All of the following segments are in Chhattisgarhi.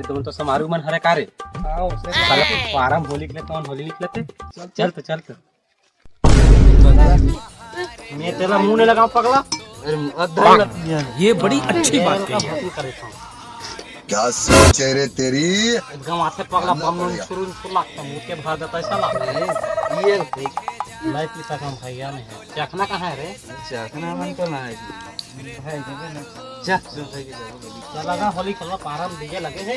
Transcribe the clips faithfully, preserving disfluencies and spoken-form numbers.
तुमन तो समारू मन हरे का रे? हाँ, उसने तो साला फारम होली के लिए, कौन होली निकलते? चल, चल तो, चल तो। मैं तेला मुंह नहीं लगाऊं पगला। अरे, अद्धा ही लग गया। ये बड़ी अच्छी बात कही है। क्या सोच है रे तेरी? एकदम आते पगला बम शुरू शुरू लगता, मुंह के भर देता है साला। ये देख। लाइफ की कसम भैया नहीं है। चखना कहाँ है रे? चखना मन तो ना है। भाई, देबे ना। जा, जो भाई के जाबो, बोली। चला ना, होली खेलवा, पारा में डीजे लगे हे।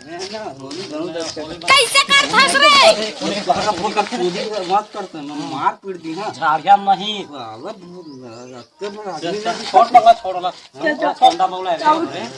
मैं ना, होली गाँव दस का। कैसे कर फंस रे? होली बाहर बोल कर कूदी मत करते, मैं मार पीट दी ना। झाड़िया नहीं। बाबा, बहुत लगा, रखते बड़ा आदमी चल, नहीं। छोड़ लगा, छोड़ लगा। चल, चल। ठंडा बोला है रे।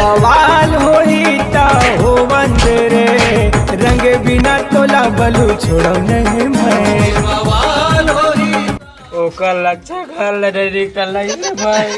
बवाल होई त होवन दे रे, रंग बिना तोला बलू छोड़ो नहीं मैं। बवाल होई। ओकर लच्छा घर ले डरी कर लई रे भाई।